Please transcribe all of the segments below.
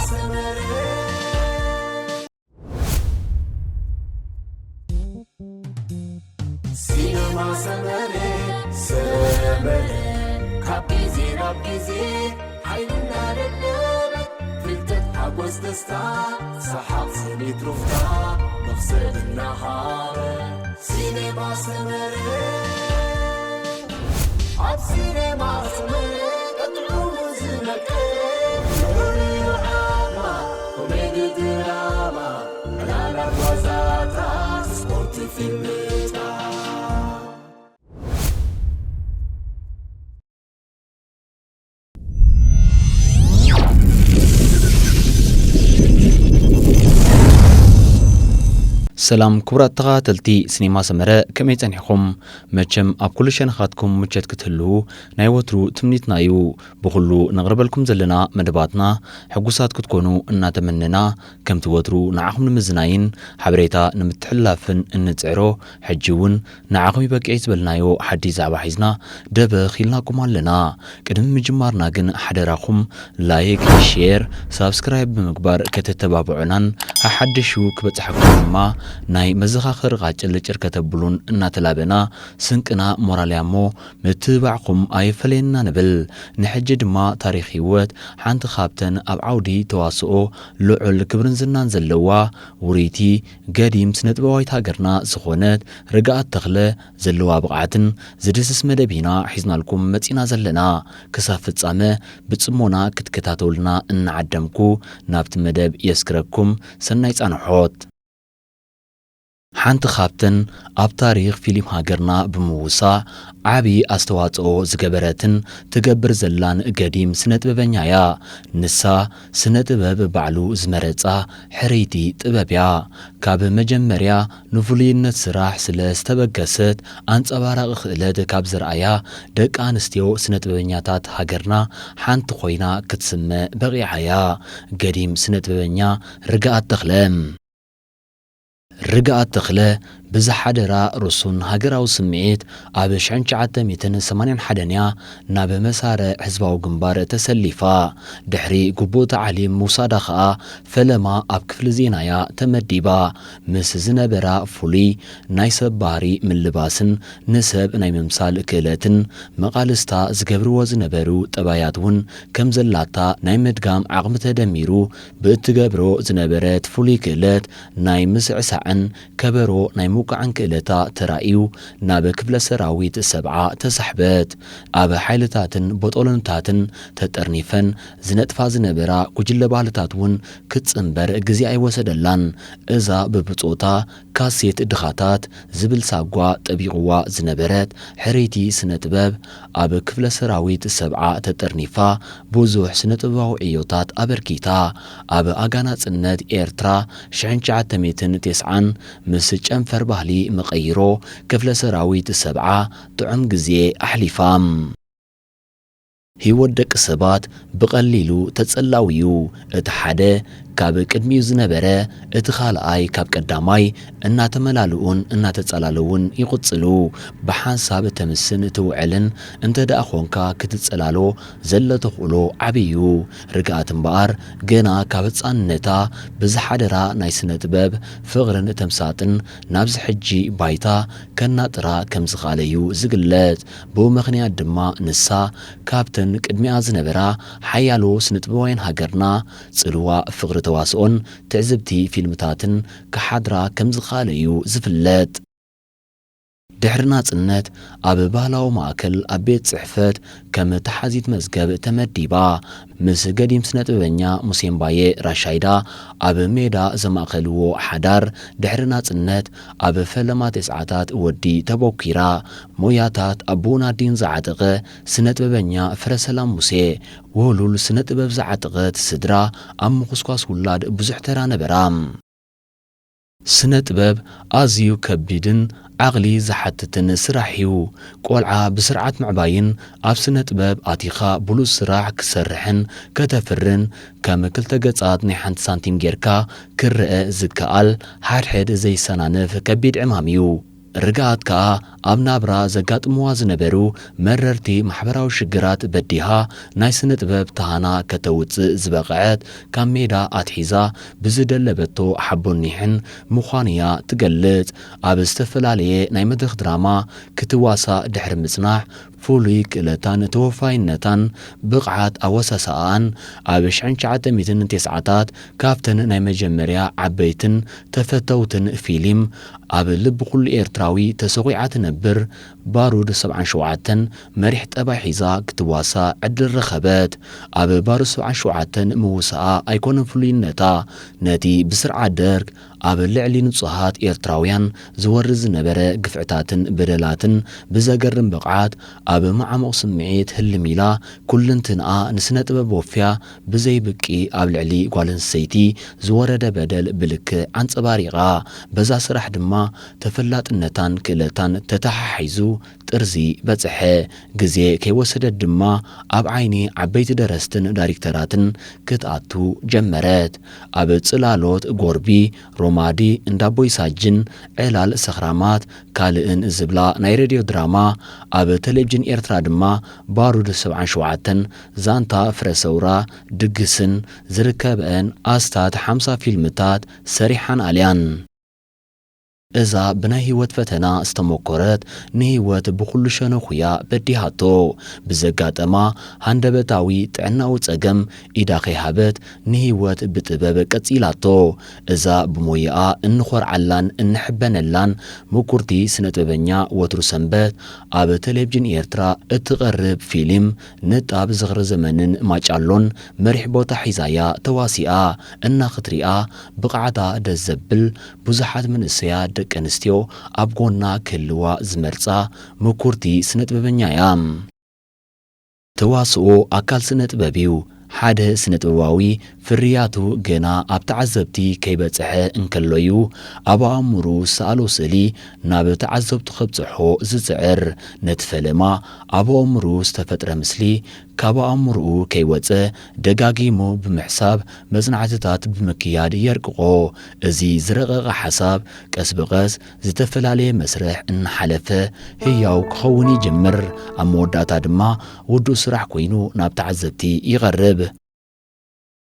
ሰመረ፣ ሲነማ ሰመረ፣ ሰመረ፣ ካብ ግዜ ናብ ግዜ ሓይሊ እናደለበ፣ ፍልጠት፣ ሓጎስ፣ ደስታ፣ ሰሓቕ፣ ስኒት፣ ሩፍታ፣ መኽሰብ እናሃበ። ሲኔማ ሰመረ፣ ኣብ ሲኔማ ሰመረ፣ ጥዑሙ ዝመቀረ፣ ፍሉይ ዓማ፣ ኮሜዲ፣ ድራማ፣ ዕላላት፣ ዋዛታት፣ ስፖርት፣ ፊልምታት። ሰላም ክቡራት ተኸታተልቲ ሲኔማ ሰመረ፣ ከመይ ጸኒሕኩም? መቸም ኣብ ኩሉ ሸነኻትኩም ምቸት ክትህልዉ ናይ ወትሩ ትምኒትና እዩ። ብኹሉ ነቕርበልኩም ዘለና መደባትና ሕጉሳት ክትኮኑ እናተመነና፣ ከምቲ ወትሩ ንዓኹም ንምዝናይን ሓበሬታ ንምትሕልላፍን እንጽዕሮ፣ ሕጂ እውን ንዓኹም ይበቅዕ ዝበልናዮ ሓድሽ ዛዕባ ሒዝና ደበኽ ኢልናኩም ኣለና። ቅድሚ ምጅማርና ግን ሓደራኹም ላይክ፣ ሼር፣ ሳብስክራይብ ብምግባር ከተተባብዑናን ሓሓድሹ ክበጽሐኩም ድማ ናይ መዘኻኸሪ ቃጭል ጭር ከተብሉን እናተላበና፣ ስንቅና ሞራል እያ እሞ ምትብባዕኩም ኣይፈለየና ንብል። ንሕጂ ድማ ታሪኽ ህይወት ሓንቲ ካብተን ኣብ ዓውዲ ተዋስኦ ልዑል ክብርን ዝናን ዘለዋ ውርይቲ ገዲም ስነጥበባዊት ሃገርና ዝኾነት ርግኣት ተኽለ ዘለዋ ብቕዓትን ዝድስስ መደብ ኢና ሒዝናልኩም መጺና ዘለና። ክሳብ ፍጻመ ብጽሞና ክትከታተሉና እናዓደምኩ ናብቲ መደብ የስክረኩም። ሰናይ ጻንሖት። ሓንቲ ካብተን ኣብ ታሪኽ ፊልም ሃገርና ብምውሳእ ዓቢ ኣስተዋጽኦ ዝገበረትን ትገብር ዘላን ገዲም ስነጥበበኛ እያ። ንሳ ስነ ጥበብ ባዕሉ ዝመረጻ ሕርይቲ ጥበብ እያ። ካብ መጀመርያ ንፍሉይነት ስራሕ ስለ ዝተበገሰት፣ ኣንጸባራቒ ክእለት ካብ ዘርኣያ ደቂ ኣንስትዮ ስነጥበበኛታት ሃገርና ሓንቲ ኮይና ክትስመ በቒዓ እያ። ገዲም ስነጥበበኛ ርግኣት ተኽለ። ርግኣት ተኽለ ብዝሓደራ ርሱን ሃገራዊ ስምዒት ኣብ ሽሕን ትሽዓተ ሚእትን ሰማንያን ሓደን እያ ናብ መሳርዕ ህዝባዊ ግንባር ተሰሊፋ። ድሕሪ ግቡእ ታዕሊም ምውሳዳ ኸኣ ፈለማ ኣብ ክፍሊ ዜና እያ ተመዲባ። ምስ ዝነበራ ፍሉይ ናይ ሰብ ባህሪ ምልባስን ንሰብ ናይ ምምሳል ክእለትን መቓልስታ ዝገብርዎ ዝነበሩ ጠባያት እውን ከም ዘላታ ናይ ምድጋም ዓቕሚ ተደሚሩ ብእትገብሮ ዝነበረት ፍሉይ ክእለት ናይ ምስዕሳዕን ከበሮ ናይ ምውቃዕን ክእለታ ተራእዩ ናብ ክፍለ ሰራዊት ሰብዓ ተሳሕበት። ኣብ ሓይልታትን ቦጦሎንታትን ተጠርኒፈን ዝነጥፋ ዝነበራ ጉጅለ ባህልታት እውን ክትጽንበር ግዜ ኣይወሰደላን። እዛ ብብጾታ ካሴት ድኻታት ዝብል ሳጓ ጠቢቑዋ ዝነበረት ሕርይቲ ስነ ጥበብ፣ ኣብ ክፍለ ሰራዊት ሰብዓ ተጠርኒፋ ብዙሕ ስነ ጥበባዊ ዕዮታት ኣበርኪታ። ኣብ ኣጋ ናጽነት ኤርትራ ሽሕን ትሽዓተ ሚእትን ተስዓን ምስ ጨንፈር ባህሊ መቐይሮ ክፍለ ሰራዊት ሰብዓ ጥዑም ግዜ ኣሕሊፋ። ህይወት ደቂ ሰባት ብቐሊሉ ተጸላዊ እዩ። እቲ ሓደ ካብ ቅድሚኡ ዝነበረ፣ እቲ ካልኣይ ካብ ቀዳማይ እናተመላልኡን እናተጸላለዉን ይቕጽሉ። ብሓንሳብ ተምስን ትውዕልን እንተ ደኣ ኾንካ፣ ክትጸላሎ ዘለ ተኽእሎ ዓቢ እዩ። ርግኣት እምበኣር፣ ገና ካብ ህጻንነታ ብዝሓደራ ናይ ስነ ጥበብ ፍቕርን ተምሳጥን ናብዚ ሕጂ ባይታ ከናጥራ ከም ዝኸኣለ እዩ ዝግለጽ። ብኡ ምኽንያት ድማ ንሳ ካብተን ቅድሚኣ ዝነበራ ሓያሎ ስነ ጥበባውያን ሃገርና ጽልዋ ፍቕሪ ተዋስኦን ትዕዝብቲ ፊልምታትን ክሓድራ ከም ዝኸኣለ እዩ ዝፍለጥ። ድሕሪ ናጽነት ኣብ ባህላዊ ማእከል ኣብ ቤት ጽሕፈት ከም ተሓዚት መዝገብ ተመዲባ። ምስ ገዲም ስነ ጥበበኛ ሙሴ እምባየ ራሻይዳ ኣብ ሜዳ ዘማእከልዎ ሓዳር ድሕሪ ናጽነት ኣብ ፈለማ ተስዓታት ወዲ ተበኲራ። ሞያታት ኣቦኡን ኣዲኡን ዝዓጠቐ ስነ ጥበበኛ ፍረሰላም ሙሴ፣ ውህሉል ስነ ጥበብ ዝዓጠቐት ስድራ ኣብ ምኹስኳስ ውላድ ብዙሕ ተራ ነበራ። ስነ ጥበብ ኣዝዩ ከቢድን ዓቕሊ ዝሓትትን ስራሕ እዩ። ቆልዓ ብስርዓት ምዕባይን ኣብ ስነ ጥበብ ኣቲኻ ብሉጽ ስራሕ ክሰርሕን ከተፍርን ከም ክልተ ገጻት ናይ ሓንቲ ሳንቲም ጌርካ ክረአ ዝከኣል ሓድሕድ ዘይሰናነፍ ከቢድ ዕማም እዩ። ርግኣት ከኣ ኣብ ናብራ ዘጋጥምዋ ዝነበሩ መረርቲ ማሕበራዊ ሽግራት በዲሃ ናይ ስነ ጥበብ ተሃና ከተውጽእ ዝበቕዐት፣ ካብ ሜዳ ኣትሒዛ ብዝደለበቶ ሓቦን ኒሕን ምዃኑ'ያ ትገልጽ። ኣብ ዝተፈላለየ ናይ መድረኽ ድራማ ክትዋሳእ ድሕሪ ምጽናሕ፣ ፍሉይ ክእለታን ተወፋይነታን ብቕዓት ኣወሳስኣኣን ኣብ ሽሕን ትሽዓተ ሚእትን ተስዓታት ካብተን ናይ መጀመርያ ዓበይትን ተፈተውትን ፊልም ኣብ ልቢ ኩሉ ኤርትራዊ ተሰኺዓ ትነብር ባሩድ ሰብዓን ሸውዓተን መሪሕ ጠባይ ሒዛ ክትዋሳእ ዕድል ረኸበት። ኣብ ባሩድ ሰብዓን ሸውዓተን ምውሳኣ ኣይኮነን ፍሉይነታ፣ ነቲ ብስርዓት ደርግ ኣብ ልዕሊ ንጹሃት ኤርትራውያን ዝወርድ ዝነበረ ግፍዕታትን በደላትን ብዘገርም ብቕዓት ኣብ መዓሙቕ ስምዒት ህልም ኢላ ኩልንትንኣ ንስነ ጥበብ ወፍያ ብዘይብቂ ኣብ ልዕሊ ጓል ኣንስተይቲ ዝወረደ በደል ብልክዕ ኣንጸባሪቓ። በዛ ስራሕ ድማ ተፈላጥነታን ክእለታን ተተሓሒዙ ጥርዚ በጽሐ። ግዜ ከይወሰደት ድማ ኣብ ዓይኒ ዓበይቲ ደረስትን ዳይሬክተራትን ክትኣቱ ጀመረት። ኣብ ጽላሎት፣ ጎርቢ፣ ሮማዲ፣ እንዳቦይ ሳጅን፣ ዕላል ሰኽራማት፣ ካልእን ዝብላ ናይ ሬድዮ ድራማ፣ ኣብ ቴሌቪዥን ኤርትራ ድማ ባሩድ ሰብዓን ሸውዓተን፣ ዛንታ ፍረ ሰውራ፣ ድግስን ዝርከበአን ኣስታት ሓምሳ ፊልምታት ሰሪሓን ኣልያን። እዛ ብናይ ህይወት ፈተና ዝተመኮረት፣ ንህይወት ብኹሉ ሸነኹያ በዲሃቶ። ብዘጋጠማ ሃንደበታዊ ጥዕናዊ ጸገም ኢዳ ከይሃበት ንህይወት ብጥበብ ቀጺላቶ። እዛ ብሞያኣ እንኾርዓላን እንሕበነላን ምኩርቲ ስነ ጥበበኛ፣ ወትሩ ሰንበት ኣብ ቴሌቪዥን ኤርትራ እትቐርብ ፊልም ንጣብ ዝኽሪ ዘመንን ማጫሎን መሪሕ ቦታ ሒዛያ ተዋሲኣ። እና ክትሪኣ ብቕዓታ ደስ ዘብል፣ ብዙሓት መንእሰያት ደቂ ኣንስትዮ ኣብ ጎና ክህልዋ ዝመርጻ ምኩርቲ ስነ ጥበበኛ እያ። ተዋስኦ ኣካል ስነ ጥበብ እዩ። ሓደ ስነ ጥበባዊ ፍርያቱ ገና ኣብ ተዓዘብቲ ከይበጽሐ እንከሎ እዩ ኣብ ኣእምሮኡ ዝሰኣሎ ስእሊ ናብ ተዓዘብቱ ከብጽሖ ዝጽዕር። ነቲ ፈለማ ኣብ ኣእምሮኡ ዝተፈጥረ ምስሊ ካብ ኣእምሮኡ ከይወጸ ደጋጊሙ ብምሕሳብ መጽናዕትታት ብምክያድ የርቅቖ። እዚ ዝረቐቐ ሓሳብ ቀስ ብቐስ ዝተፈላለየ መስርሕ እናሓለፈ ህያው ክኸውን ይጅምር። ኣብ መወዳእታ ድማ ውዱእ ስራሕ ኮይኑ ናብ ተዓዘብቲ ይቐርብ።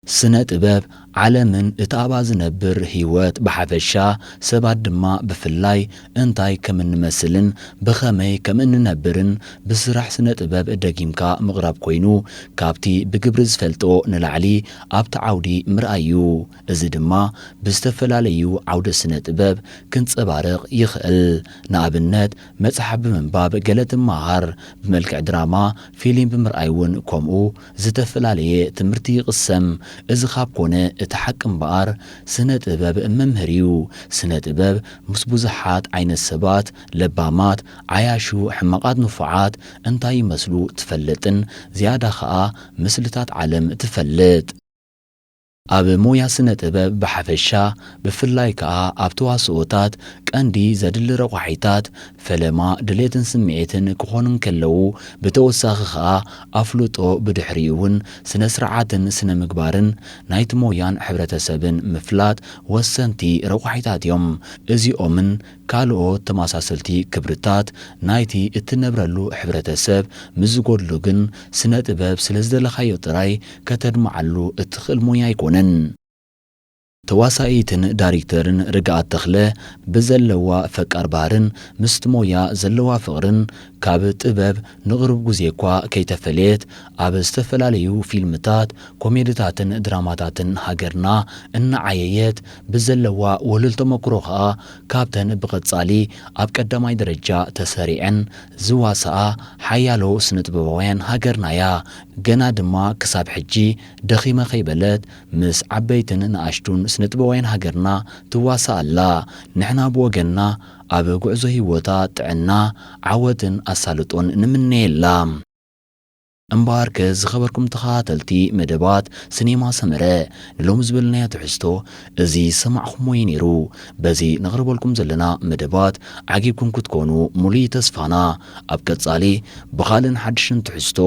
ስነ ጥበብ ዓለምን እቲ ኣብኣ ዝነብር ህይወት ብሓፈሻ፣ ሰባት ድማ ብፍላይ እንታይ ከም እንመስልን ብኸመይ ከም እንነብርን ብስራሕ ስነ ጥበብ ደጊምካ ምቕራብ ኮይኑ፣ ካብቲ ብግብሪ ዝፈልጦ ንላዕሊ ኣብቲ ዓውዲ ምርኣይ እዩ። እዚ ድማ ብዝተፈላለዩ ዓውደ ስነ ጥበብ ክንጸባረቕ ይኽእል። ንኣብነት፣ መጽሓፍ ብምንባብ ገለ ትመሃር፣ ብመልክዕ ድራማ፣ ፊልም ብምርኣይ እውን ከምኡ ዝተፈላለየ ትምህርቲ ይቕሰም። እዚ ካብ ኮነ፣ እቲ ሓቂ እምበኣር፣ ስነ ጥበብ መምህር እዩ። ስነ ጥበብ ምስ ብዙሓት ዓይነት ሰባት፣ ለባማት፣ ዓያሹ፣ ሕማቓት፣ ንፉዓት፣ እንታይ ይመስሉ ትፈልጥን ዝያዳ ኸኣ ምስልታት ዓለም ትፈልጥ። ኣብ ሞያ ስነ ጥበብ ብሓፈሻ፣ ብፍላይ ከኣ ኣብ ተዋስኦታት ቀንዲ ዘድሊ ረቋሒታት ፈለማ ድሌትን ስምዒትን ክኾኑ እንከለዉ፣ ብተወሳኺ ከኣ ኣፍልጦ፣ ብድሕሪኡ እውን ስነ ስርዓትን ስነ ምግባርን ናይቲ ሞያን ሕብረተሰብን ምፍላጥ ወሰንቲ ረቋሒታት እዮም። እዚኦምን ካልኦት ተመሳሰልቲ ክብርታት ናይቲ እትነብረሉ ሕብረተሰብ ምስ ዝጎድሉ ግን፣ ስነ ጥበብ ስለ ዝደለኻዮ ጥራይ ከተድምዓሉ እትኽእል ሞያ ኣይኮነን። ተዋሳኢትን ዳይሬክተርን ርግኣት ተኽለ፣ ብዘለዋ ፈቃር ባህርን ምስቲ ሞያ ዘለዋ ፍቕርን፣ ካብ ጥበብ ንቕሩብ ግዜ እኳ ከይተፈለየት፣ ኣብ ዝተፈላለዩ ፊልምታት፣ ኮሜድታትን ድራማታትን ሃገርና እናዓየየት፣ ብዘለዋ ውህሉል ተመክሮ ኸኣ፣ ካብተን ብቐጻሊ ኣብ ቀዳማይ ደረጃ ተሰሪዐን ዝዋስኣ ሓያሎ ስነ ጥበባውያን ሃገርና እያ። ገና ድማ ክሳብ ሕጂ ደኺመ ከይበለት፣ ምስ ዓበይትን ንኣሽቱን ስነ ጥበባውያን ሃገርና ትዋሳእ ኣላ። ንሕና ብወገንና፣ ኣብ ጉዕዞ ህይወታ ጥዕና፣ ዓወትን ኣሳልጦን ንምነየላ። እምበኣርከ፣ ዝኸበርኩም ተኸታተልቲ መደባት ስኔማ ሰመረ፣ ንሎሚ ዝበልናዮ ትሕዝቶ እዚ ዝሰማዕኹምዎ እዩ ነይሩ። በዚ ነቕርበልኩም ዘለና መደባት ዓጊብኩም ክትኮኑ ሙሉእ ተስፋና። ኣብ ቀጻሊ ብኻልእን ሓድሽን ትሕዝቶ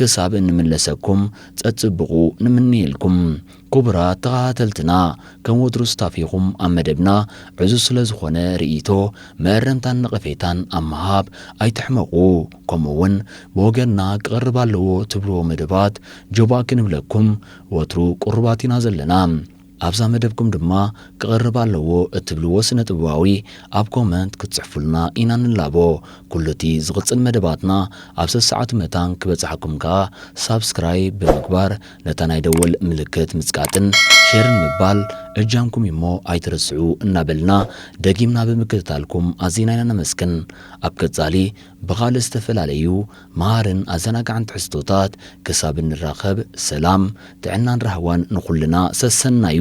ክሳብ እንምለሰኩም፣ ጸጽብቑ ንምነየልኩም። ክቡራት ተኸታተልትና፣ ከም ወትሩ ስታፊኹም ኣብ መደብና ዕዙዝ ስለ ዝኾነ ርእይቶ፣ መእረምታን ነቐፌታን ኣብ ምሃብ ኣይትሕመቑ። ከምኡ እውን ብወገንና ክቐርብ ኣለዎ ትብልዎ መደባት ጆባ ክንብለኩም ወትሩ ቅሩባት ኢና ዘለና። ኣብዛ መደብኩም ድማ ክቐርብ ኣለዎ እትብልዎ ስነ ጥበባዊ ኣብ ኮመንት ክትጽሕፉልና ኢና ንላቦ። ኩሉ እቲ ዝቕጽል መደባትና ኣብ ሰሰዓቱ መታን ክበጽሓኩም ከኣ ሳብስክራይብ ብምግባር ነታ ናይ ደወል ምልክት ምጽቃጥን ሼርን ምባል እጃምኩም እሞ ኣይትረስዑ እናበልና ደጊምና ብምክትታልኩም ኣዚና ኢና ነመስግን። ኣብ ቀጻሊ ብኻልእ ዝተፈላለዩ መሃርን ኣዘናጋዕን ትሕዝቶታት ክሳብ እንራኸብ ሰላም፣ ጥዕናን ራህዋን ንኹልና ሰሰናዩ።